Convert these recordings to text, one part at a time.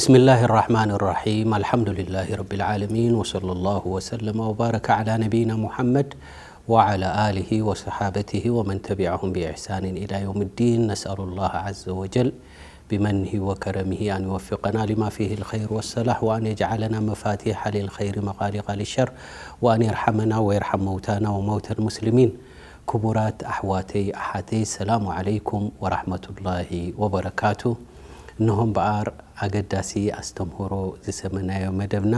بسم الله الرحمن الرحيم. الحمد لله رب العالمين، وصلى الله وسلم وبارك على نبينا محمد وعلى آله وصحابته ومن تبعهم بإحسان إلى يوم الدين. نسأل الله عز وجل بمنه وكرمه أن يوفقنا لما فيه الخير والصلاح، وأن يجعلنا مفاتيح للخير مغالق للشر، وأن يرحمنا ويرحم موتانا وموتى المسلمين. ክቡራት ኣሕዋተይ ኣሓተይ፣ ሰላሙ ዓለይኩም ወራሕመቱላሂ ወበረካቱ። እነሆ እምበኣር ኣገዳሲ ኣስተምህሮ ዝሰመናዮ መደብና፣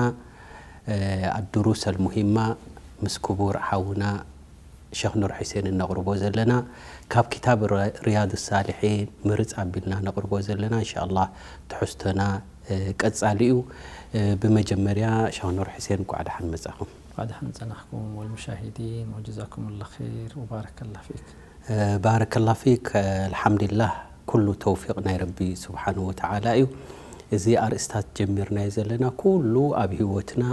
እ፣ ኣዱሩስ ኣልሙሂማ ምስ ክቡር ሓውና ሸኽ ኑር ሑሴን እነቕርቦ ዘለና፣ ካብ ክታብ ር-፣ ሪያድ ሳሊሒን ምርጽ ኣቢልና ነቕርቦ ዘለና። እንሻኣላህ ትሕዝቶና፣ እ፣ ቀጻሊ እዩ። እ፣ ብመጀመርያ ሸኽ ኑር ሑሴን እንኳዕ ደሓን መጻኹም። እንኳዕ ደሓን ጸናሕኩም ወልሙሻሂዲን ወጀዛኩሙላህ ኸይር ወባረከላህ ፊክ። እ፣ ባረከላህ ፊክ። እ፣ ኣልሓምዱሊላህ፣ ኩሉ ተውፊቕ ናይ ረቢ ስብሓነሁ ወተዓላ እዩ። እዚ ኣርእስታት ጀሚርናዮ ዘለና ኩሉ ኣብ ህይወትና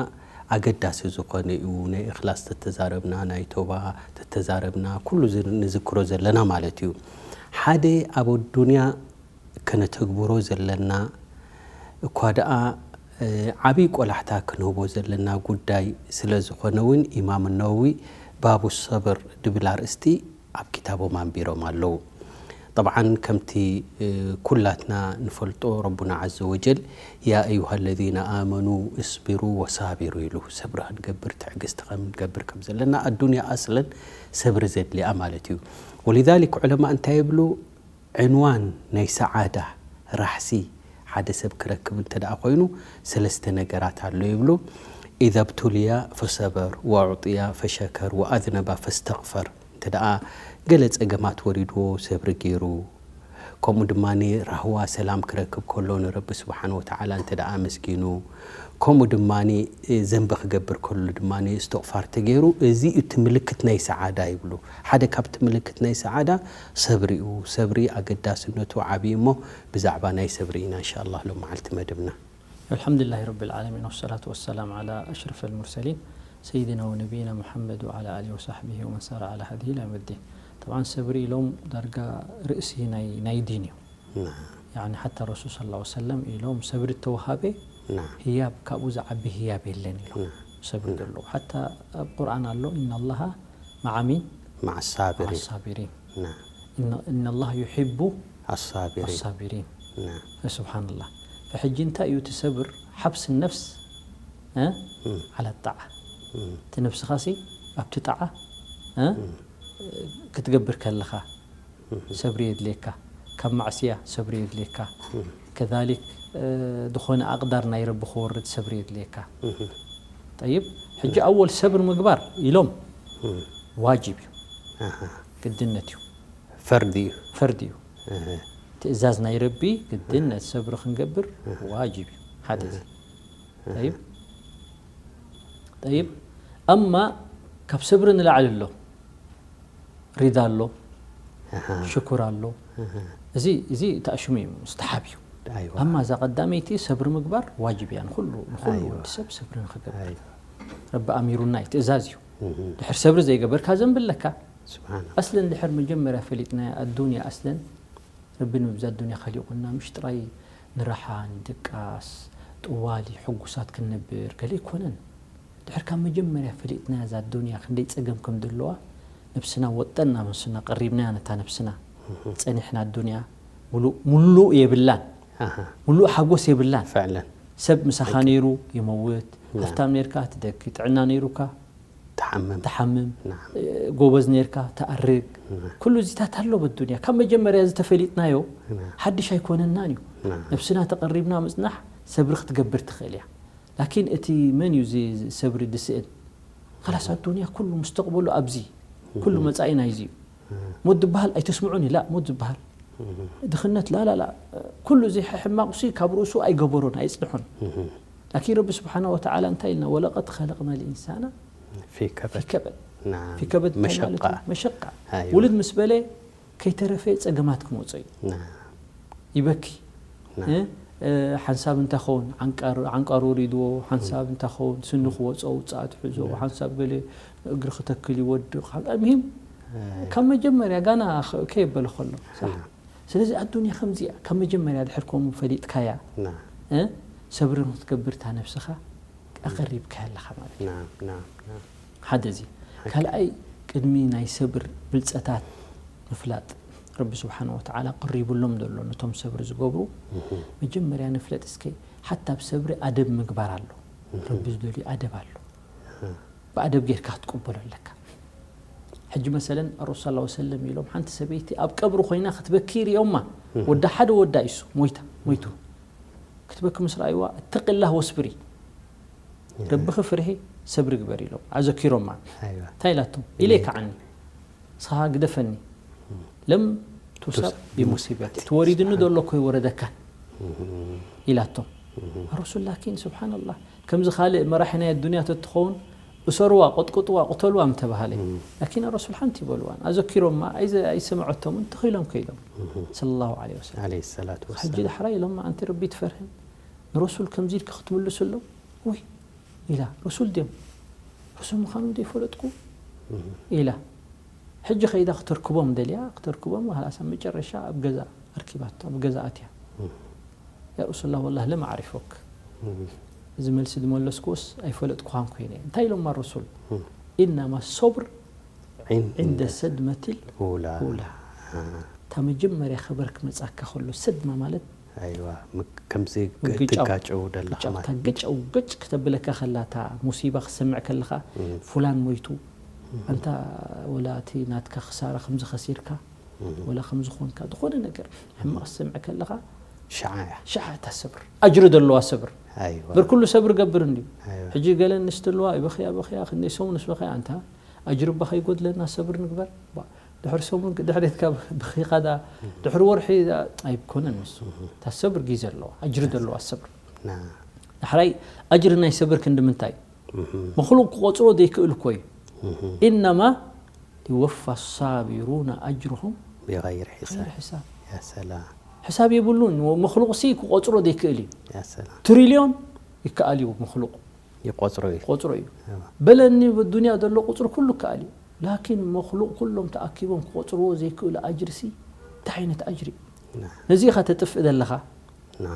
ኣገዳሲ ዝኾነ እዩ። ናይ እኽላስ ተተዛረብና፣ ናይ ቶባ ተተዛረብና፣ ኩሉ ዝ-፣ ንዝክሮ ዘለና ማለት እዩ። ሓደ ኣብ ኣዱንያ ከነተግብሮ ዘለና፣ እኳ ደኣ፣ እ፣ ዓብዪ ቆላሕታ ክንህቦ ዘለና ጉዳይ ስለ ዝኾነ እውን፣ ኢማም ነወዊ ባቡ ሰብር ድብል ኣርእስቲ ኣብ ክታቦም ኣንቢሮም ኣለዉ። ጠብዓን ከምቲ፣ እ፣ ኩላትና ንፈልጦ፣ ረቡና ዓዘ ወጀል፣ "ያ ኣዩሃ ለዚነ ኣመኑ እስቢሩ ወሳቢሩ" ኢሉ፣ ሰብሪ ክንገብር፣ ትዕግስቲ ክንገብር ከም ዘለና፣ ኣዱንያ ኣስለን ሰብሪ ዘድልያ ማለት እዩ። ወሊዛሊክ ዑለማ እንታይ ይብሉ? ዕንዋን ናይ ሰዓዳ፣ ራሕሲ፣ ሓደ ሰብ ክረክብ እንተ ደኣ ኮይኑ፣ ሰለስተ ነገራት ኣሎ ይብሉ። "ኢዛ ብቱልያ ፈሰበር፣ ወኡዕጥያ ፈሸከር፣ ወኣዝነባ ፈስተግፈር።" እንተ ደኣ ገለ ጸገማት ወሪድዎ፣ ሰብሪ ገይሩ፣ ከምኡ ድማ ራህዋ፣ ሰላም ክረክብ ከሎ፣ ንረቢ ስብሓን ወተዓላ እንተ ደኣ ኣመስጊኑ፣ ከምኡ ድማ ዘንቢ ክገብር ከሎ ድማ እስትቕፋር ተገይሩ፣ እዚ እቲ ምልክት ናይ ሰዓዳ ይብሉ። ሓደ ካብቲ ምልክት ናይ ሰዓዳ ሰብሪ እዩ። ሰብሪ ኣገዳስነቱ ዓብዪ እሞ፣ ብዛዕባ ናይ ሰብሪ ኢና እንሻኣላህ ሎም መዓልቲ መደብና። الحمد لله رب العالمين، والصلاة والسلام على أشرف المرسلين سيدنا ونبينا محمد وعلى آله وصحبه ومن سار على هديه إلى يوم الدين. طبعا ሰብሪ ኢሎም ዳርጋ ርእሲ ናይ፣ ናይ ዲን እዩ። ናም። ያኒ ሓታ ረሱል ሰለላሁ ዐለይሂ ወሰለም ኢሎም ሰብሪ እተወሃበ ናም። ህያብ ካብኡ ዝዓቢ ህያብ የለን ኢሎም። ናም። ሰብሪ ናም። ዘለዎ ሓታ ኣብ ቁርኣን ኣሎ፣ "ኢነ ላሃ መዓ ሚን؟" መዓ ሳብሪን። መዓ ሳብሪን። ናም። ኢነ፣ ኢነ ላሃ ዩሒቡ ኣሳብሪን። ኣሳብሪን። ናም። ፈስብሓንላህ። ፈሕጂ እንታይ እዩ እቲ ሰብር? ሓብስ ነፍስ፣ እ? እም። ዓላ ጣዓ። እም። እቲ ነፍስኻሲ ኣብቲ ጣዓ፣ እ? እም። ክትገብር ከለኻ እም። ሰብሪ የድልየካ። ካብ ማዕስያ ሰብሪ የድልየካ። እም። ከዛሊክ፣ እ፣ ዝኾነ ኣቕዳር ናይ ረቢ ክወርድ ሰብሪ የድልየካ። እም። ጠይብ፣ ሕጂ ኣወል ሰብር ምግባር ኢሎም እም። ዋጅብ እዩ። ኣሃ። ግድነት እዩ። ፈርዲ እዩ። ፈርዲ እዩ። እህ። ትእዛዝ ናይ ረቢ ግድን ነቲ ሰብሪ ክንገብር እህ። ዋጅብ እዩ። ሓደ እዚ። እህ። ጠይብ። ጠይብ። ኣማ ካብ ሰብሪ ንላዕሊ ኣሎ። ሪዳ ኣሎ። እህ። ሽኩር ኣሎ። እህ። እዚ፣ እዚ ተኣሽሙ እዩ፣ ሙስተሓብ እዩ። ኣይዋ። ኣማ እዛ ቀዳመይቲ ሰብሪ ምግባር ዋጅብ እያ። ንኹሉ፣ ንኹሉ ኣይዋ። ወዲ ሰብ ሰብሪ ንኽገብር። ኣይዋ። ረቢ ኣሚሩና እዩ፣ ትእዛዝ እዩ። እህ። ድሕር ሰብሪ ዘይገበርካ ዘንቢ ኣለካ። ስብሓን ኣላህ። ኣስለን ድሕር መጀመርያ ፈሊጥናያ፣ ኣዱንያ ኣስለን ረቢ ንምብዛ ኣዱንያ ከሊቑና፣ ምሽ ጥራይ ንረሓ፣ ንድቃስ፣ ጥዋሊ፣ ሕጉሳት ክንነብር ገለ ኣይኮነን። ድሕር ካብ መጀመርያ ፈሊጥናያ እዛ ኣዱንያ ክንደይ ጸገም ከም ዘለዋ፣ ነብስና ወጠን እናመሱና ቀሪብናያ ነታ ነብስና። እህ። ጸኒሕና ኣዱንያ ሙሉእ፣ ሙሉእ የብላን። ኣሃ። ሙሉእ ሓጎስ የብላን። ፈዕለን። ሰብ ምሳኻ ልክ። ነይሩ ይመውት፣ ናም። ሃፍታም ነይርካ ትደኪ፣ ጥዕና ነይሩካ ትሓምም። ትሓምም፣ ናም። እ፣ ጎበዝ ነይርካ፣ ትኣርግ። ናም። ኩሉ እዚታት ኣሎ በዱንያ። ካብ መጀመርያ እዚ ተፈሊጥናዮ፣ ናም። ሓድሽ ኣይኮነናን እዩ። ናም። ነብስና ተቐሪብና ምጽናሕ፣ ሰብሪ ክትገብር ትኽእል እያ። ላኪን እቲ መን እዩ እዚ ሰብሪ ድስእን? ኻላስ ኣዱንያ ኩሉ ሙስተቕበሉ ኣብዚ። ኩሉ እም። መጻኢ ናይዚ እዩ። እም። ሞት ዝበሃል ኣይተስምዑን ኢላ፣ ሞት ዝበሃል። እም። ድኽነት ላላላ። ኩሉ እዚ ሕማቕ ሲ ካብ ርእሱ ኣይገበሮን፣ ኣይጽንሖን። እም። ላኪን ረቢ ስብሓነ ወተዓላ እንታይ ኢልና? "ወለቀድ ኸለቅና ልኢንሳና ፊ ከበድ። ፊ ከበድ።" ናም። ፊ ከበድ እንታይ ማለት መሸቃ። እዩ? መሸቃ። ኣይዋ። ውልድ ምስ በለ ከይተረፈ ጸገማት ክመጾ እዩ። ናም። ይበኪ። ናም። እ? እ፣ ሓንሳብ እንተኸውን ዓንቃር-፣ ዓንቃሩ ወሪድዎ፣ ሓንሳብ እንተኸውን ስኒ ክወጾ፣ ውጽኣት ሕዞ፣ ናም። ሓንሳብ ገለ እግሪ ክተክል ይወድቕ። ካብ፣ ኣልሙሂም፣ ኣይ። ካብ መጀመርያ ጋና ኸ-፣ ከየበለ ከሎ። ሳሕ? ናም። ስለዚ ኣዱንያ ከምዚ እያ። ካብ መጀመርያ ድሕር ከምኡ ፈሊጥካያ፣ ናም። እ? ሰብሪ ንክትገብር እታ ነብስኻ ኣቐሪብካ ኣለኻ ማለት እዩ። ናም ናም ናም ሓደ እዚ። ካልኣይ፣ ቅድሚ ናይ ሰብር ብልፀታት ምፍላጥ፣ ረቢ ስብሓን ወተዓላ ቅሪቡሎም ዘሎ ነቶም ሰብሪ ዝገብሩ፣ መጀመርያ ንፍለጥ እስከ። ሓታ ኣብ ሰብሪ ኣደብ ምግባር ኣሎ። ረቢ ዝደልዩ ኣደብ ኣሎ። ብኣደብ ጌርካ ክትቅበሎ ኣለካ። ሕጂ መሰለን ኣረሱል ሰለላሁ ዐለይሂ ወሰለም ኢሎም፣ ሓንቲ ሰበይቲ ኣብ ቀብሪ ኮይና ክትበኪ ይርእዮማ። ወዳ ሓደ ወዳ ኢሱ ሞይታ ሞይቱ ክትበኪ ምስ ረኣይዋ፣ እተቂላህ ወስብሪ፣ ረብኺ ፍርሒ፣ ሰብሪ ግበሪ ኢሎም ኣዘኪሮማ። ኣይዋ እንታይ ኢላቶም? ኢለይ ከዓኒ፣ ንስኻ ግደፈኒ። ለም ቱሳብ ቢሙሲበቲ፣ ተወሪድኒ ዘሎ እኮ ይወረደካን ኢላቶም። ረሱል ላኪን ስብሓንላህ፣ ከምዚ ካልእ መራሒ ናይ ኣዱንያ ተትኸውን፣ እሰርዋ፣ ቅጥቅጥዋ፣ ቅተልዋ ምተባሃለ። ላኪን ረሱል ሓንቲ ይበልዋን ኣዘኪሮማ፣ ኣይዘ- ኣይሰምዐቶምን፣ ተኺሎም ከይዶም። ሰለላሁ ዐለይሂ ወሰለም። ዓለይሂ ሰላቱ ሕጂ ወሰላም ዳሕራይ ኢሎማ፣ ኣንቲ ረቢ ትፈርህን ንረሱል ከምዚ ኢልካ ክትምልሱ ኣሎ ወይ ኢላ። ረሱል ድዮም? ረሱል ምዃኑ ዘይፈለጥኩ ኢላ። ሕጂ ከይዳ ክተርክቦም ደልያ፣ ክተርክቦም ሃላሳ መጨረሻ ኣብ ገዛ ኣርኪባቶ፣ ኣብ ገዛ ኣትያ። ያ ረሱላህ፣ ወላህ ለም ኣዕሪፎክ። እዚ መልሲ ዝመለስኩዎስ ኣይፈለጥኩኻን ኮይነ። እንታይ ኢሎማ ረሱል? ኢነማ ሶብር ዕንደ ሰድመቲል ኡላ ኡላ። እታ መጀመርያ ኸበር ክመጻካ ከሎ፣ ሰድማ ማለት ኣይዋ ምክ- ከምዚ ምግጫው። ትጋጨው ደለኻ ግጫው፣ እታ ማለት ግጨው ግጭ ክተብለካ ከላ፣ እታ ሙሲባ ክሰምዕ ከለኻ፣ ፉላን ሞይቱ፣ ኣንታ ወላ እቲ ናትካ ክሳራ ከምዚ ከሲርካ፣ ወላ ከምዚ ኾንካ፣ ዝኾነ ነገር ሕማቕ ዝሰምዕ ከለኻ፣ ሽዓ እያ ሽዓ እታ ሰብር፣ ኣጅሪ ዘለዋ ሰብር። ኣይዋ በር ኩሉ ሰብር ገብር እንድዩ። ኣይዋ ሕጂ ገለ ኣንስቲ ኣለዋ፣ ይበኽያ በኽያ፣ ክንደይ ሰሙን ምስ በኽያ፣ ኣንታ ኣጅሪ እባ ከይጎድለና ሰብር ንግበር። ባ- ድሕሪ ሰሙን ድሕሪትካ በኺኻ ዳ ድሕሪ ወርሒ ዳ ኣይኮነን ንሱ። እታ ሰብር ግዜ ኣለዋ፣ ኣጅሪ ዘለዋ ሰብር። ና ዳሕራይ፣ ኣጅሪ ናይ ሰብር ክንዲ ምንታይ? መኽሉቕ ክቖጽሮ ዘይክእል እኮ እዩ። ኢነማ ይወፋ ሳቢሩና ኣጅርሁም ብغير حساب ብغير حساب። يا سلام ሕሳብ የብሉን። መኽሉቕ ሲ ክቖጽሮ ዘይክእል እዩ። يا سلام ትሪልዮን ይከኣል እዩ፣ መኽሉቕ ይቆጽሮ እዩ ቆጽሮ እዩ። እዋ። በለኒ ብዱንያ ዘሎ ቁጽሪ ኩሉ ይከኣል እዩ። ላኪን መኽሉቕ ኩሎም ተኣኪቦም ክቆጽርዎ ዘይክእሉ ኣጅሪ ሲ እንታይ ዓይነት ኣጅሪ እዩ? ና ነዚ ኢኻ ተጥፍእ ዘለኻ። ና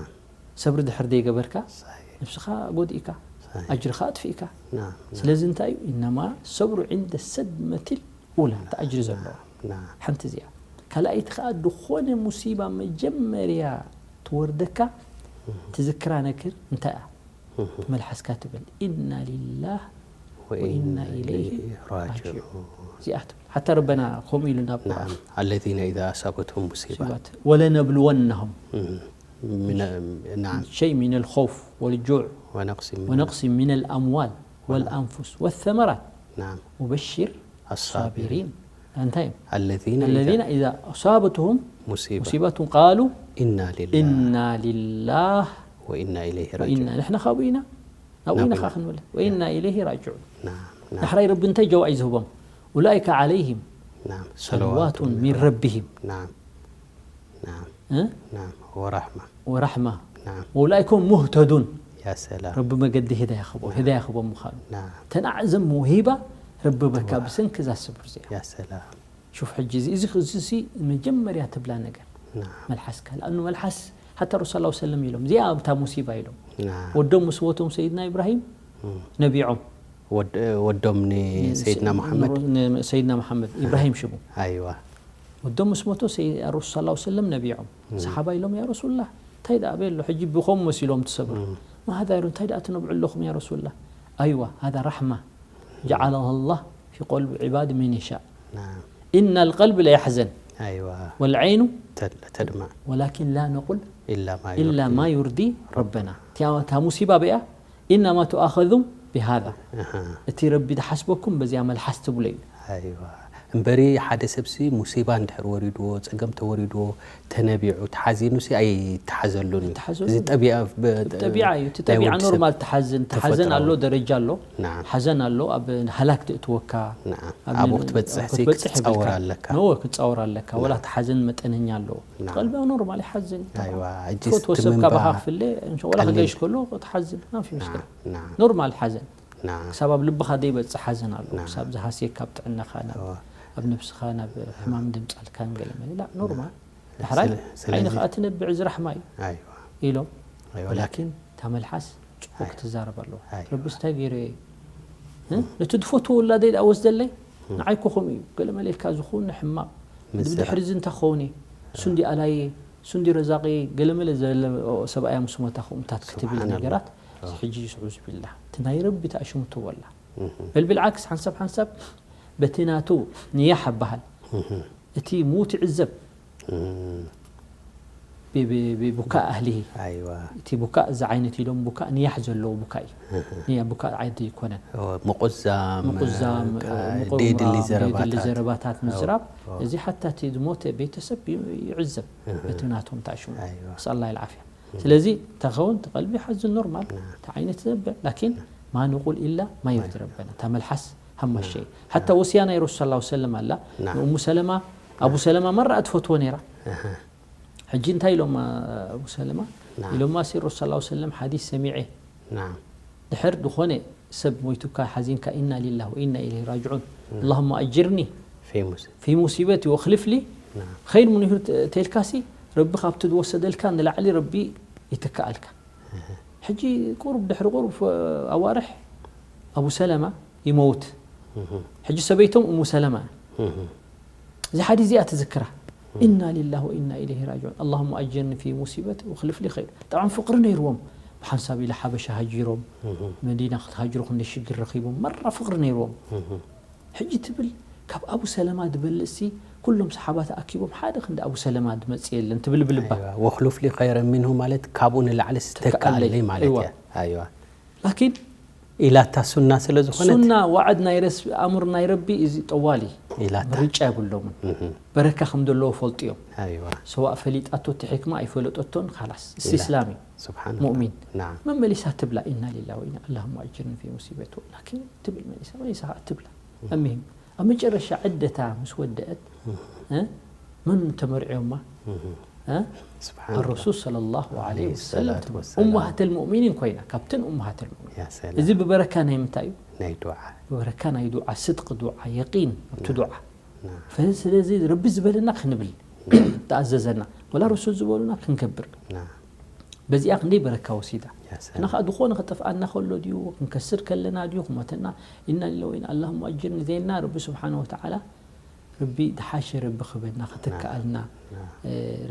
ሰብሪ ድሕር ዘይገበርካ صحيح ነብስኻ ጎዲእካ صحيح ኣጅርኻ ኣጥፊእካ። ና ስለዚ እንታይ እዩ? ኢነማ ሰብሩ ዕንደ ሰድመቲል ኡላ፣ እቲ ኣጅሪ ዘለዎ ና ሓንቲ እዚኣ። ካልኣይቲ ከዓ ዝኾነ ሙሲባ መጀመርያ ትወርደካ ትዝክራ ነገር እንታይ እያ? መልሓስካ ትብል ኢና ሊላህ ወኢና ኢለይህ ራጅዑን እዚኣ ትብል። ሓታ ረበና ከምኡ ኢሉ ናብ نعم الذين إذا أصابتهم مصيبة ሙሲባት ወለነብልወናሁም من نعم ሸይ ሚን ልኸውፍ ወልጁዕ ونقص من ወነቅሲ ሚን ልኣምዋል ወልኣንፉስ ወተመራት نعم ወበሽር الصابرين ሳቢሪን። እንታይ እዮም? الذين الذين إذا إذا أصابتهم مصيبة مصيبة قالوا إنا لله إنا لله وإنا إليه وإنا راجعون نحن خابئنا أو نعم. إنا خاخن ولا وإنا إليه راجعون. نعم نعم نحراي رب انتي جو عايزهم أولئك عليهم نعم صلوات من ربهم نعم نعم ها؟ نعم ورحمة ورحمة نعم وأولئك هم مهتدون. يا سلام رب ما قد هداية خبو هداية خبو مخالو نعم تنعزم موهبة رب بكا بسنك ذا السبر زي يا سلام شوف حجي زي زي زي زي من جمر يا تبلا نقر نعم ملحس كان لأنه ملحس حتى الرسول صلى الله عليه وسلم يلوم زي أبتا مصيبة يلوم نعم ودوم مسوتهم سيدنا إبراهيم نبيعهم ወድ- ወዶም ንሰይድና መሓመድ سيدنا محمد إبراهيم شبو ኣይዋ ወዶም ምስ ሞቶ ሰይ- ረሱል ሰለላሁ ዐለይሂ ወሰለም ነቢዖም። ሰሓባ ኢሎም ያ ረሱሉላህ እንታይ ደኣ በሎ ሕጂ ብኸም መሲሎም ትሰብሩ ማሃዳ ይሩ እንታይ ደኣ ትነብዑ ኣለኹም ያ ረሱሉላህ? ኣይዋ ሃዳ ራሕማ ጀዓለሃ ላህ ፊ ቀልቢ ዒባድ መን የሻእ ናም ኢነ ልቀልብ ለየሕዘን ኣይዋ ወልዐይኑ ተድ- ተድማዕ ወላኪን ላ ነቁል ኢላ ማ ኢላ ዩርዲ ማ ዩርዲ ረበና። እታ ሙሲባ በያ ኢነማ ቱኣኸዙም ብሃዛ ኣሃ። እቲ ረቢ ዝሓስበኩም በዚኣ መልሓስ ትብሎ እዩ። ኣይዋ እምበሪ ሓደ ሰብሲ ሙሲባ እንድሕር ወሪድዎ ፀገም ተወሪድዎ ተነቢዑ ተሓዚኑሲ ኣይተሓዘሉን እዩ ኣይተሓዘሉን። እዚ ጠቢዓ ብ- ጠቢዓ እዩ እቲ ናይ ጠቢዓ ወዲ ሰብ ኖርማል ተሓዝን ተሓዘን ተፈጥሮ። ኣሎ ደረጃ ኣሎ ናም ሓዘን ኣሎ ኣብ ሃላክ ትእትወካ ናም ኣብ ኣብኡ ን- ክትበፅሕ ሲ ክትበፅሕ ክትፃወር የብልካ። ኣለካ ኖ ክትፃወር ኣለካ ወላ እቲ ሓዘን መጠነኛ ኣለዎ ናም። ቀልቢ ኖርማል ይሓዝን ኣይዋ ሕጂ ትፈትዎ ሰብ ትምባ ካባኻ ክፍለ እንሻላ ቀሊል። ከገይሽ ከሎ ክትሓዝን ናም ፊ ምሽክል ናም ኖርማል ሓዘን ናም ክሳብ ኣብ ልብኻ ዘይበፅሕ ሓዘን ኣሎ ናም። ክሳብ ዝሃስየካ ኣብ ጥዕናኻ ናብ እዋ። ኣብ ነብስኻ ናብ ሕማም ድምፃልካን ገለ መለ ላ ኖርማል ዳሕራይ ስለ- ስለዚ- ዓይኒ ከዓ ትነብዕ እዚ ራሕማ እዩ ኣይዋ ኢሎም ኣይዋ ወላኪን እታ እታ መልሓስ ጽቡቕ ክትዛረብ ኣለዋ። ረብስ እንታይ ገይረ እየ? ነቲ ዝፈትዎ ውላደይ ደኣ ወስደለይ? ንዓይ እኮ ከምኡ እዩ። ገለ መለ ኢልካ ዝኾነ ሕማቕ። ብድሕሪ እዚ እንታይ ክኸውን እየ? እሱ እንዲ ኣላየ፣ እሱ እንዲ ረዛቂ፣ ገለ መለ ዘለ ሰብኣያ ምስ ሞታ ከምኡታት ክትብል ነገራት። ሕጂ ስዑዝ ቢላ። እቲ ናይ ረቢ ተኣሽሙ ትወላ። በል ብልዓክስ ሓንሳብ ሓንሳብ በቲ ናቱ ንያሕ ኣበሃል። እቲ ምዉት ይዕዘብ። ብቡካእ ኣህሊሂ። እቲ ቡካእ እዚ ዓይነት ኢሎም ቡካእ ንያሕ ዘለዎ ቡካእ እዩ። ንያ ቡካእ ዓዲ ኣይኮነን። ምቁዛም፣ ምቁዛም፣ ምቁር ዘይድሊ ምራም፣ ዘይድሊ ዘረባታት። ዘረባታት ምዝራብ። እዚ ሓታ እቲ ዝሞተ ቤተሰብ ይዕዘብ። በቲ ናቶም ተኣሽሙ። ነስኣላህ ልዓፍያ። ስለዚ ተኸውን ተቐልቢ ሓዚ ኖርማል። እቲ ዓይነት ዘብዕ ላኪን ማ ንቁል ኢላ ማ ዩርዲ ረበና። እታ መልሓስ ሃማሸ። ሓታ ወስያ ናይ ረሱል ሰለላሁ ዐለይሂ ወሰለም ኣላ። ንኡሙ ሰለማ፣ ኣቡ ሰለማ መራ ትፈትዎ ነይራ። ሕጂ እንታይ ኢሎማ ኣቡ ሰለማ? ኢሎማ ሲ ረሱል ሰለላሁ ዐለይሂ ወሰለም ሓዲስ ሰሚዐ። ድሕር ዝኾነ ሰብ ሞይቱካ ሓዚንካ ኢና ሊላህ ወኢና ኢለይሂ ራጅዑን ኣላሁመ ኣጅርኒ ፊ ሙሲበቲ ወኽልፍ ሊ ኸይር ምንሁ ተልካሲ ረቢ ካብቲ ዝወሰደልካ ንላዕሊ ረቢ ይትክኣልካ። ሕጂ ቁሩብ ድሕሪ ቁሩብ ኣዋርሕ ኣቡ ሰለማ ይመውት። ሕጂ ሰበይቶም እሙ ሰለማ። እዚ ሓዲ እዚኣ ትዝክራ። ኢና ሊላህ ወኢና ኢለይሂ ራጅዑን ኣላሁመ ኣጅርኒ ፊ ሙሲበቲ ወኽልፍ ሊ ኸይር። ጠብዓን ፍቕሪ ነይርዎም። ብሓንሳብ ኢለ ሓበሻ ሃጂሮም መዲና ክትሃጅሩ ክንደ ሽግር ረኺቦም መራ ፍቕሪ ነይርዎም። ሕጂ ትብል ካብ ኣቡ ሰለማ ዝበልጽሲ ኩሎም ሰሓባ ተኣኪቦም ሓደ ክንዲ ኣቡ ሰለማ ዝመጽእ የለን ትብል ብልባ። ወኽሉፍ ሊ ኸይረ ሚንሁ ማለት ካብኡ ንላዕሊ ስተካኣለይ ማለት እያ። ኣይዋ። ላኪን ኢላታ ሱና ስለ ዝኾነት ሱና ዋዕድ ናይ ረስ ኣምር ናይ ረቢ እዚ ጠዋሊ ኢላታ። ምርጫ የብሎምን። በረካ ከም ዘለዎ ፈልጡ እዮም። ኣይዋ። ሰዋእ ፈሊጣቶ እቲ ሕክማ ኣይፈለጠቶን ካላስ እስላም እዩ። ስብሓን ሙእሚን። ናዓም። መመሊሳ ትብላ ኢና ሊላ ወኢና ኣላሁመ ኣጅርኒ ፊ ሙሲበት ላኪን ትብል መሊሳ መሊሳ ከዓ ትብላ። ኣሚሂም ኣብ መጨረሻ ዕደታ ምስ ወደአት መን ተመርዕዮማ? ኣረሱል ሰለላሁ ዐለይሂ ወሰለም። ኡመሃተል ሙእሚኒን ኮይና ካብተን ኡመሃተል ሙእሚኒን። እዚ ብበረካ ናይ ምንታይ እዩ? ናይ ዱዓ። ብበረካ ናይ ዱዓ ስድቂ ዱዓ የቂን ኣብቲ ዱዓ። ስለዚ ረቢ ዝበለና ክንብል ተኣዘዘና ወላ ረሱል ዝበሉና ክንገብር። በዚኣ ክንደይ በረካ ወሲዳ። ንኻ ዝኾነ ክጠፍኣና ከሎ ድዩ ክንከስር ከለና ድዩ ክሞተና ኢና ሊላ ወኢና ኣላሁመ ኣጅርኒ ዘይልና ረቢ ስብሓነ ወተዓላ ረቢ ድሓሸ ረቢ ክበና ክትከኣልና።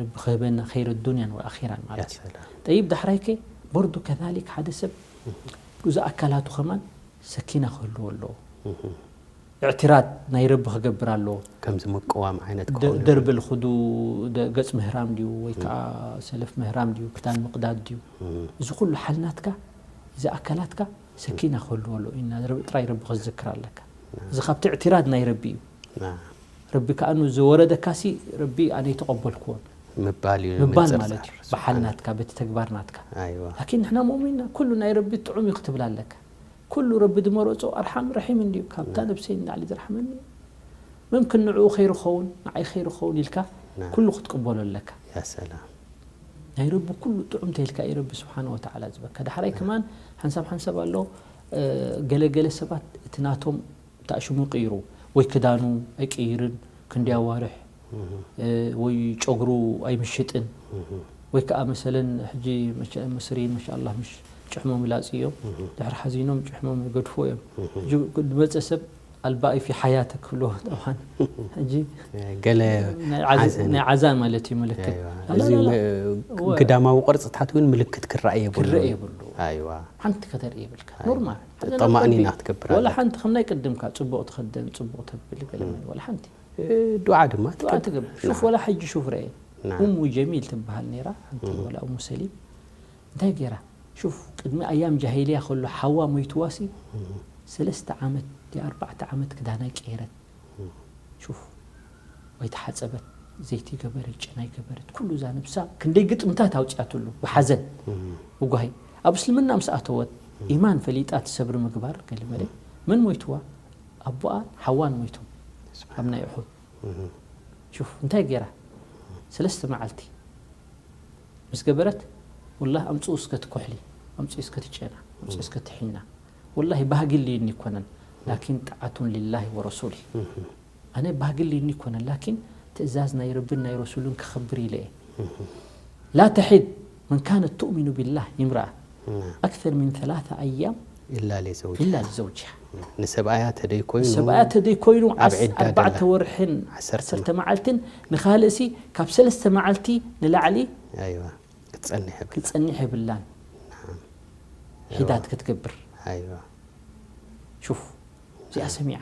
ረቢ ክህበና ኸይረ ዱንያን ወኣኺራን ማለት እዩ። ጠይብ ዳሕራይከ በርዱ ከዛሊክ ሓደ ሰብ እዛ ኣካላቱ ከማን ሰኪና ክህልዎ ኣለዎ። እዕትራድ ናይ ረቢ ክገብር ኣለዎ። ከምዚ ምቅዋም ዓይነት ክኸውን ይኽእል። ደርቢ ልኽዱ ገጽ ምህራም ድዩ ወይ ከዓ ሰለፍ ምህራም ድዩ ክዳን ምቕዳድ ድዩ? እዚ ኩሉ ሓልናትካ እዚ ኣካላትካ ሰኪና ክህልዎ ኣለዎ ኢና ጥራይ ረቢ ክትዝክር ኣለካ። እዚ ካብቲ እዕትራድ ናይ ረቢ እዩ። ረቢ ከኣ ዝወረደካሲ ረቢ ኣነ ኣይተቐበልክዎን ምባል እዩ ምባል ማለት እዩ። ብሓል ናትካ በቲ ተግባር ናትካ። ላኪን ንሕና ሙእሚንና ኩሉ ናይ ረቢ ጥዑም እዩ ክትብል ኣለካ። ኩሉ ረቢ ዝመረጾ ኣርሓም ረሒም እንድዩ ካብታ ነብሰይ ንላዕሊ ዝረሓመኒ። መምክን ንዕኡ ኸይሩ ኸውን ንዓይ ኸይሩ ኸውን ኢልካ ኩሉ ክትቅበሎ ኣለካ። ናይ ረቢ ኩሉ ጥዑም ተይልካ እዩ ረቢ ስብሓን ወተዓላ ዝበካ። ዳሕራይ ከማን ሓንሳብ ሓንሳብ ኣሎ ገለገለ ሰባት እቲ ናቶም ተኣሽሙ ይቅይሩ ወይ ክዳኑ ኣይቅይርን ክንደይ ኣዋርሕ ወይ ጨጉሩ ኣይምሽጥን ወይ ከዓ መሰለን ሕጂ ምስሪን መሻላ ምሽ ጭሕሞም ይላፅ እዮም ድሕሪ ሓዚኖም ጭሕሞም ይገድፎ እዮም። ሕጂ ዝመፀ ሰብ ኣልባኢ ፊ ሓያተ ክብሎ ጠብዓን ሕጂ ገለ ናይ ዓዛን ማለት እዩ ምልክት። ግዳማዊ ቅርፅታት እውን ምልክት ክረኣይ የብሉ። ክረእ የብሉ። ሓንቲ ከተርኢ የብልካ ኖርማል ጠማእኒና ክትገብር ወላ ሓንቲ ከም ናይ ቅድምካ ጽቡቕ ትኸደን ጽቡቕ ተብል ገለ ወላ ሓንቲ ዱዓ ድማ ዱዓ ትገብር። ሹፍ ወላ ሕጂ ሹፍ ረኤ እሙ ጀሚል ትበሃል ነይራ ሓንቲ ወላ እሙ ሰሊም እንታይ ገይራ ሹፍ ቅድሚ ኣያም ጃሂልያ ከሎ ሓዋ ሞይትዋሲ ሰለስተ ዓመት ኣርባዕተ ዓመት ክዳና ቀይረት ሹፍ ወይ ተሓጸበት ዘይቲ ገበረት ጨናይ ገበረት ኩሉ እዛ ነብሳ ክንደይ ግጥምታት ኣውፅኣትሉ ብሓዘን ብጓሂ ኣብ እስልምና ምስ ኣተወት ኢማን ፈሊጣ ትሰብሪ ምግባር ገለመለ መን ሞይትዋ ኣቦኣ ሓዋን ሞይቶም ኣብ ናይ እሑድ ሹፍ እንታይ ገይራ ሰለስተ መዓልቲ ምስ ገበረት ወላሂ ኣምፅኡ እስከ ትኩሕሊ ኣምፅኡ እስከ ትጨና ኣምፅኡ እስከ ትሒና ወላሂ ባህጊ ልይኒ ይኮነን ላኪን ጣዓቱን ሊላሂ ወረሱሊ ኣነ ባህጊ ልይኒ ይኮነን ላኪን ትእዛዝ ናይ ረብን ናይ ረሱልን ከኸብር ኢለ እየ ላ ተሒድ መን ካነት ትእሚኑ ቢላህ ይምርኣ ኣክተር ምን ثلاثة ኣያም ኢላ ለዘውጅ ኢላ ዘውጅሃ ንሰብኣያ ተደይ ኮይኑ ሰብኣያ ተደይ ኮይኑ ኣብ ዒዳ ኣርባዕተ ደላ። ወርሕን ዓሰርተ ዓሰርተ መዓልትን ንኻልእሲ ካብ ሰለስተ መዓልቲ ንላዕሊ ኣይዋ ክትጸንሕ ይብል ክትጸኒሕ የብላን ሒዳት ክትገብር ኣይዋ ሹፍ እዚኣ ሰሚዓ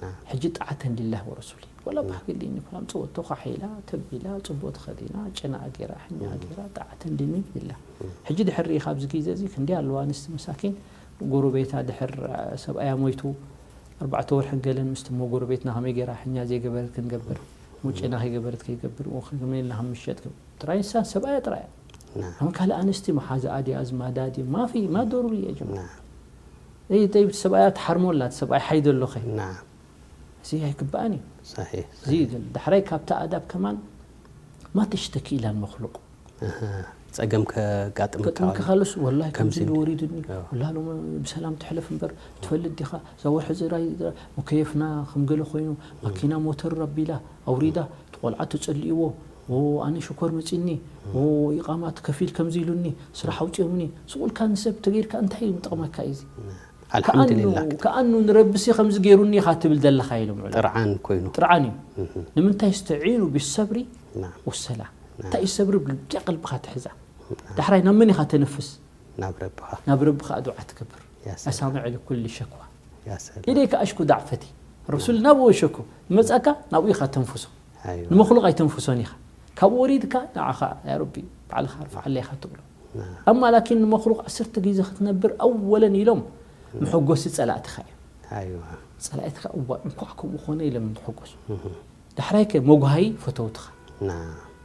ና ሕጂ ጣዓተን ሊላህ ወረሱሊ ወላ ባህግሊኒ ኩላም ፅወቶ ኳሒላ ተቢላ ፅቡቅ ተኸዲና ጨና ገይራ ሕኛ ገይራ ጣዓተን ሊኒ ሊላ ሕጂ ድሕሪ ካብዚ ግዜ እዚ ክንደይ ኣለዋ ኣንስቲ መሳኪን ጎረቤታ ድሕር ሰብኣያ ሞይቱ ኣርባዕተ ወርሕን ገለን ምስቲ ሞ ጎረቤትና ከመይ ገይራ ሕኛ ዘይገበረት ክንገብር ሞ ጨና ከይገበረት ከይገብር ከመይ ኢልና ከም ምሸጥ ጥራይ ንሳን ሰብኣያ ጥራያ ና ኣሁን ካልእ ኣንስቲ መሓዛኣ ድያ ኣዝማዳ ድዩ ማፊ ማ ዶሩሪ እየ ጀማ ና እይ ጠይብ ሰብኣያ ትሓርሞ ኣላት ሰብኣይ ሓይ ደሎኸ ና እዚ ኣይግባእን እዩ صحيح እዚ ይብል ዳሕራይ ካብቲ ኣዳብ ከማን ማ ተሽተኪ ኢላ ንመክሉቅ ኣሃ፣ ጸገም ከጋጥመካ ገጥመካ ካለስ ወላሂ ከምዚ ከምዚ ኢሉ ወሪድኒ ኣዎ። ወላ ሎም ብሰላም ትሕለፍ እምበር ትፈልጥ ዲኻ እዛ ወርሒ ዝራይ ሙከየፍና ከም ገለ ኮይኑ ማኪና ሞተር ኣቢላ ኣውሪዳ ቆልዓ ተጸልእዎ ኦ ኣነ ሽኮር መጺኒ ኦ ኢቃማት ከፊል ከምዚ ኢሉኒ ስራሕ ኣውጽኦምኒ ስቁልካ ንሰብ ተገይርካ እንታይ እዩ ምጠቕመካ እዩ እዚ ኣልሓምዱሊላህ ከኣኑ ንረብሲ ከምዚ ገይሩኒ ኢኻ ትብል ዘለኻ ኢሎም ዑለማ። ጥርዓን ኮይኑ ጥርዓን እዩ ንምንታይ እስተዒኑ ብሰብሪ ና ወሰላ እንታይ እዩ ሰብሪ ብልብትያ ቀልብኻ ትሕዛ ዳሕራይ ናብ መን ኢኻ ተነፍስ ናብ ረብኻ ናብ ረብኻ ዱዓ ትገብር ያ ሰላም ኣሳምዕ ልኩል ሸክዋ ያ ሰላም ኢደይካ ኣሽኩ ዳዕፈቲ ረሱል ናብኡ ሸኩ መጻካ ናብኡ ኢኻ ተንፍሶ ኣይዋ ንመክሉቅ ኣይተንፍሶን ኢኻ ካብኡ ወሪድካ ንዓኻ ያ ረቢ ባዕልኻ ኣርፍዓለይ ኢኻ ትብሎ ና ኣማ ላኪን ንመክሉቅ ዓሰርተ ግዜ ክትነብር ኣወለን ኢሎም መሐጎሲ ጸላእትኻ እዮም ኣይዋ ጸላእትኻ እዋ እንኳዕ ከምኡ ኾነ ኢሎም ዝሐጎሱ ዳሕራይ ከ መጉሃይ ፈተውትኻ ና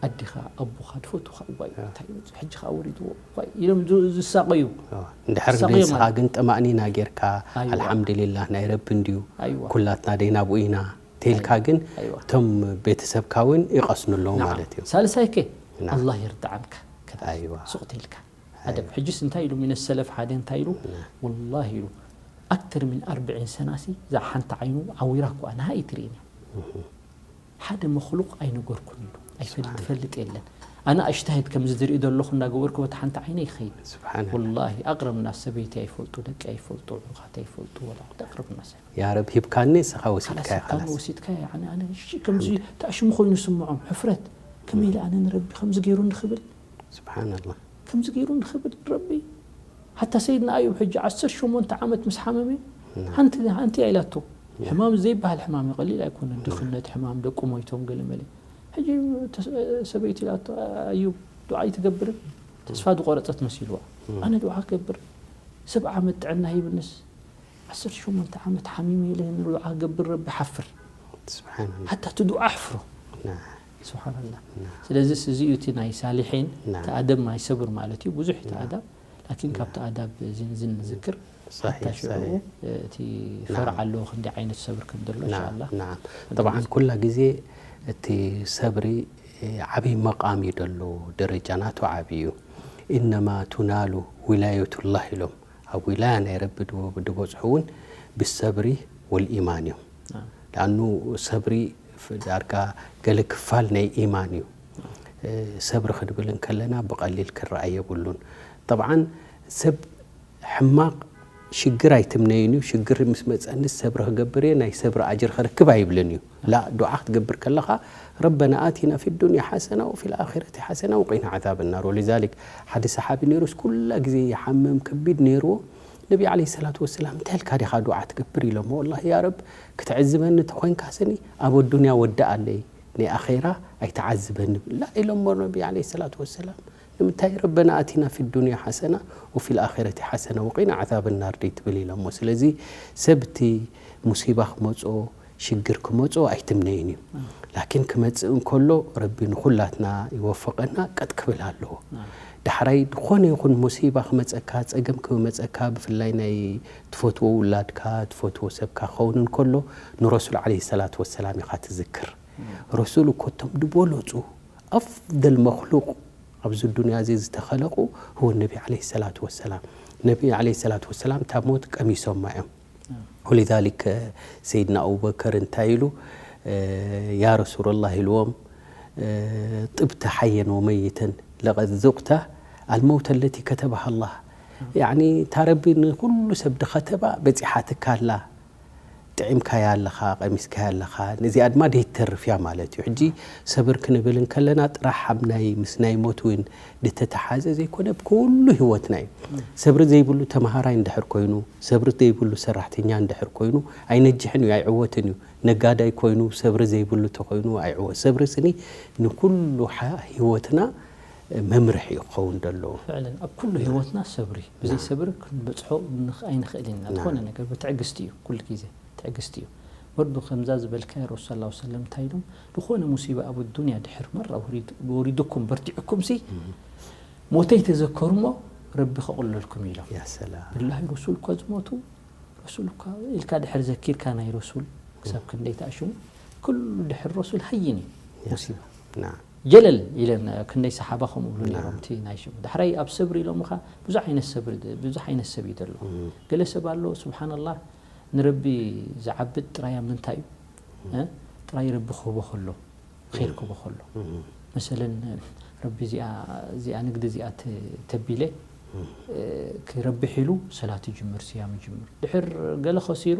ኣዲኻ ኣቦኻ ዝፈትኻ እዋይ እንታይ እዩ ሕጂ ኸዓ ወሪድዎ እዋይ ኢሎም ዝ- ዝሳቐዩ ኣዎ። እንድሕር ሳቕዮ ንስኻ ማለት። ግን ጠማእኒና ጌርካ ኣይዋ። ኣልሓምዱሊላህ ናይ ረቢ እንድዩ ኣይዋ። ኩላትና ደይና ብኡኢና ተልካ ግን ኣይዋ። እቶም ቤተሰብካ እውን ይቐስኑ ኣለዉ ናዓ። ማለት እዩ ሳልሳይ ከ ናዓ። ኣላህ የርድዓንካ ከ ኣይዋ። ሱቕ ተልካ ኣደብ ሕጂ እንታይ ኢሉ ሚነ ሰለፍ ሓደ እንታይ ኢሉ ወላሂ ኢሉ ኣክተር ምን ኣርብዒን ሰናሲ እዛ ሓንቲ ዓይኑ ዓዊራ እኳ ንሃ ኣይትርእን እያ ሓደ መክሉቅ ኣይነገርኩን ኢሉ ኣይፈልጥ ትፈልጥ የለን ኣነ ኣሽታሂድ ከምዚ ዝርኢ ዘለኹ እንዳገበርኩ በቲ ሓንቲ ዓይነ ይኸይድ ስብሓን ወላሂ ኣቅረብ ናስ ሰበይቲ ኣይፈልጡ ደቂ ኣይፈልጡ ዕሩኻት ኣይፈልጡ ወላ ኣቅረብ ናስ ያ ረብ ሂብካኒ ንስኻ ወሲድካ ካላስ ኢኻ ካን ላስ ወሲድካ ኣነ ኣነ እሺ ከምዚ ተኣሽሙ ኮይኑ ስምዖም ሕፍረት ከመይ ኢለ ኣነ ንረቢ ከምዚ ገይሩ ንኽብል ስብሓንላ ከምዚ ገይሩ ንኽብል ረቢ ሓታ ሰይድና ኣዩብ ሕጂ ዓሰርተ ሸሞንተ ዓመት ምስ ሓመመ ሓንቲ ሓንቲ እያ ኢላቶ ሕማም ዘይበሃል ሕማም እዩ ቀሊል ኣይኮነን ድኽነት ሕማም ደቁ ሞይቶም ገለ መለ ሕጂ ተስ- ሰበይቲ ኢላቶ ኣዩብ ዱዓ ኣይትገብርን ተስፋ ዝቆረፀት መሲልዋ ኣነ ዱዓ ክገብር ሰብ ዓመት ጥዕና ሂብንስ ዓሰርተ ሸሞንተ ዓመት ሓሚመ ኢለ ንዱዓ ክገብር ረቢ ሓፍር ስብሓንላ ሓታ እቲ ዱዓ ኣሕፍሮ ስብሓንላ ስለዚ እዚ እዩ እቲ ናይ ሳሊሒን ናም። እቲ ኣደብ ናይ ሰብር ማለት እዩ ብዙሕ እቲ ኣዳብ ላኪን ካብቲ ኣዳብ ዝንዝን ንዝክር ሳሒሕ፣ ሓታ ሽዑ ሳሒሕ። እቲ ፈርዓ ኣለዎ ክንዲ ዓይነት ሰብር ከም ዘሎ ናም እንሻላ ናም ጠብዓን ኩላ ግዜ እቲ ሰብሪ ዓብይ መቃም እዩ ደሎ ደረጃ ናቱ ዓብይ እዩ ኢነማ ቱናሉ ዊላየቱላህ ኢሎም ኣብ ዊላያ ናይ ረቢ ድበ- ድበፅሑ እውን ብሰብሪ ወልኢማን እዩ ለኣኑ ሰብሪ ዳርጋ ገለ ክፋል ናይ ኢማን እዩ ሰብሪ ክንብል እንከለና ብቐሊል ክረኣይ የብሉን ጠብዓን ሰብ ሕማቕ ሽግር ኣይትምነይን እዩ ሽግር ምስ መፀኒ ሰብሪ ክገብር እየ ናይ ሰብሪ ኣጅር ክረክብ ኣይብልን እዩ ላ ዱዓ ክትገብር ከለኻ ربنا آتنا في الدنيا حسنة وفي الآخرة حسنة وقنا عذاب النار ولذلك ሓደ ሰሓቢ ነይሩስ ኩላ ግዜ ይሓምም ከቢድ ነይርዎ ነቢ عليه الصلاة والسلام እንታይ ኢልካ ዲኻ ዱዓ ትገብር ኢሎሞ والله يا رب ክትዕዝበኒ ተኾይንካ ስኒ ኣብ ኣዱንያ ወድኣለይ ናይ ኣኼራ ኣይትዓዝበኒ ላ ኢሎሞ ነቢ عليه الصلاة والسلام ንምንታይ ربنا آتنا في الدنيا حسنة وفي الآخرة حسنة وقنا عذاب النار ደይትብል ኢሎሞ ስለዚ ሰብ እቲ ሙሲባ ክመፅኦ ሽግር ክመፅኦ ኣይትምነይን እዩ ላኪን ክመፅእ እንከሎ ረቢ ንኩላትና ይወፈቀና ቀጥ ክብል ኣለዎ ዳሕራይ ዝኾነ ይኹን ሙሲባ ክመፀካ ፀገም ክመፀካ ብፍላይ ናይ ትፈትዎ ውላድካ ትፈትዎ ሰብካ ክኸውን እንከሎ ንረሱል ለ ሰላት ወሰላም ኢኻ ትዝክር ረሱል እኮ እቶም ድበለፁ ኣፍደል መክሉቅ ኣብዚ ዱንያ እዚ ዝተኸለቁ هو النبي عليه الصلاة والسلام ነቢ عليه الصلاة والسلام እታ ሞት ቀሚሶማ እዮም ولذلك سيدنا أبو بكر እንታይ ኢሉ يا رسول الله ኢልዎም طبت حيا وميتا لقد ذقت الموت التي كتبها الله ያኒ እታ ረቢ ንኹሉ ሰብ ድኸተባ በጺሓትካ ኣላ። ጥዒምካያ ኣለኻ፣ ቀሚስካያ ኣለኻ፣ ነዚኣ ድማ ደይትተርፍ እያ ማለት እዩ። ሕጂ ሰብር ክንብል እንከለና ጥራሕ ኣብ ናይ ምስ ናይ ሞት እውን ድተተሓዘ ዘይኮነ ብኩሉ ህይወትና እዩ። ሰብሪ ዘይብሉ ተምሃራይ እንድሕር ኮይኑ፣ ሰብሪ ዘይብሉ ሰራሕተኛ እንድሕር ኮይኑ ኣይነጅሕን እዩ፣ ኣይዕወትን እዩ። ነጋዳይ ኮይኑ ሰብሪ ዘይብሉ ተኮይኑ ኣይዕወት። ሰብሪ ስኒ ንኩሉ ሓ- ህይወትና መምርሒ እዩ ክኸውን ዘለዎ። ፍዕለን ኣብ ኩሉ ህይወትና ሰብሪ፣ ብዘይ ሰብሪ ክንበፅሖ ንኽ- ኣይንኽእል ኢና። ዝኾነ ነገር ብትዕግስቲ እዩ፣ ኩሉ ግዜ ትዕግስቲ እዩ። ወርዱ ከምዛ ዝበልካዮ ረሱል ሰለላሁ ዐለይሂ ወሰለም እንታይ ኢሎም፣ ዝኾነ ሙሲባ ኣብ ዱንያ ድሕር መራ ወሪድ- ወሪዱኩም በርቲዕኩም ሲ ሞተይ ተዘከሩ እሞ ረቢ ከቕለልኩም እዩ ኢሎም። ያ ሰላም። ብላሂ ረሱል እኳ ዝሞቱ ረሱል እኳ ኢልካ ድሕር ዘኪርካ ናይ ረሱል ክሳብ ክንደይ ተኣሽሙ። ኩሉ ድሕር ረሱል ሃይን እዩ ሙሲባ። ናም። ጀለል ኢለን ክንደይ ሰሓባ ከምኡ ብሉ ነይሮም። እቲ ናይ ሽሙ ዳሕራይ ኣብ ሰብሪ ኢሎምኻ ብዙሕ ዓይነት ሰብሪ ብዙሕ ዓይነት ሰብ እዩ ዘሎ። ገለ ሰብ ኣሎ ስብሓንላህ ንረቢ ዝዓብድ ጥራይ ኣብ ምንታይ እዩ እ? ጥራይ ረቢ ክህቦ ከሎ ር ክህቦ ከሎ መሰለን ረቢ እዚኣ እዚኣ ንግዲ እዚኣ ተ- ተቢለ እ፣ ክረብሕ ኢሉ ሰላት ይጅምር ስያም ይጅምር ድሕር ገለ ከሲሩ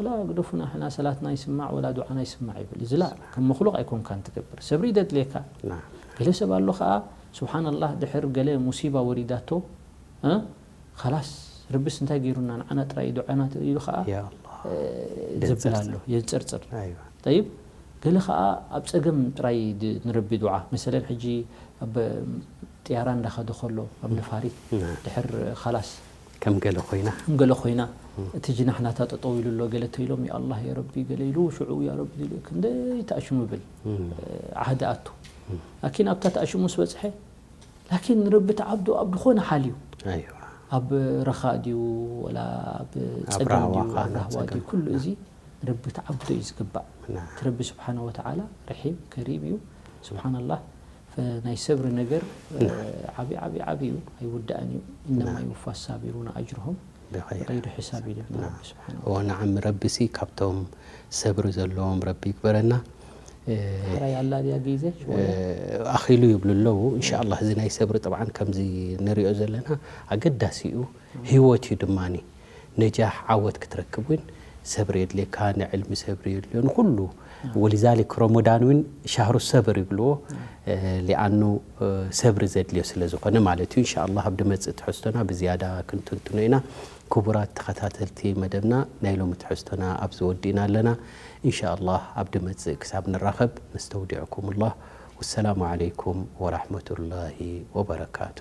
ላ ግደፉና ሕና ሰላትና ይስማዕ ወላ ዱዓና ይስማዕ ይብል እዚ ላ ከም መክሉቅ ኣይኮንካን ትገብር ሰብሪ ደድልየካ ናም። ገለ ሰብ ኣሎ ከዓ ስብሓንላህ ድሕር ገለ ሙሲባ ወሪዳቶ እ፣ ኻላስ ረቢስ እንታይ ገይሩና ንዓና ጥራይ ዱዓና ኢሉ ከዓ ያ ኣላህ። እ፣ ዘብል ኣሎ የንፅርፅር ኣይዋ። ጠይብ ገለ ከዓ ኣብ ፀገም ጥራይ ድ- ንረቢ ዱዓ መሰለን ሕጂ ኣብ ጥያራ እንዳኸደ ከሎ ኣብ ነፋሪት ና። ድሕር ኻላስ ከም ገለ ኮይና ከም ገለ ኮይና እቲ ጅናሕ ናታ ጠጠው ኢሉ ኣሎ ገለ ተኢሎም ያ ኣላህ ያ ረቢ ገለ ኢሉ ሽዑ ያ ረቢ ኢሉ ክንደይ ተኣሽሙ ይብል ዓህዲ ኣቱ ላኪን ኣብታ ተኣሽሙ ምስ በፅሐ ላኪን ንረቢ ተዓብዶ ኣብ ዝኾነ ሓል እዩ ኣይዋ ኣብ ረኻ ድዩ ወላ ኣብ ኣብ ፀገም ራህዋ ድዩ ኸዓ ኣብ ናብ ራህዋ ድዩ ፀገም። ኩሉ እዚ ንረቢ ተዓብዶ እዩ ዝግባእ ና። እቲ ረቢ ስብሓነ ወተዓላ ረሒም ከሪም እዩ ስብሓንላህ ፈ- ናይ ሰብሪ ነገር እ፣ ዓብዪ ዓብዪ ዓብዪ እዩ ኣይውዳእን እዩ እነማ ይወፋ ሳቢሩና ኣጅርሆም ብኸይር غير حساب ይብል ና። ረቢ ስብሓነ እዎ ንዓም ረቢሲ ካብቶም ሰብሪ ዘለዎም ረቢ ይግበረና እ፣ ሕራይ ኣላ ድያ ግዜ ሽወያ ኣኺሉ ይብሉ ኣለዉ እንሻ ኣላህ እዚ ናይ ሰብሪ ጠብዓን ከምዚ ንሪኦ ዘለና ኣገዳሲ እዩ ህይወት እዩ ድማኒ ነጃሕ ዓወት ክትረክብ እውን ሰብሪ የድልየካ ንዕልሚ ሰብሪ የድልዮ ንኩሉ ወሊዛሊክ ረመዳን እውን ሻህሩ ሰብር ይብልዎ እ፣ ሊኣኑ እ፣ ሰብሪ ዘድልዮ ስለ ዝኾነ ማለት እዩ እንሻ ኣላህ ኣብ ድመፅእ ትሕዝቶና ብዝያዳ ክንትንትኖ ኢና ክቡራት ተኸታተልቲ መደብና ናይ ሎሚ ትሕዝቶና ኣብዚ ወዲእና ኣለና እንሻ ኣላህ ኣብ ድመፅእ ክሳብ ንራኸብ ነስተውዲዕኩም ላህ ወሰላሙ ዓለይኩም ወራሕመቱላሂ ወበረካቱ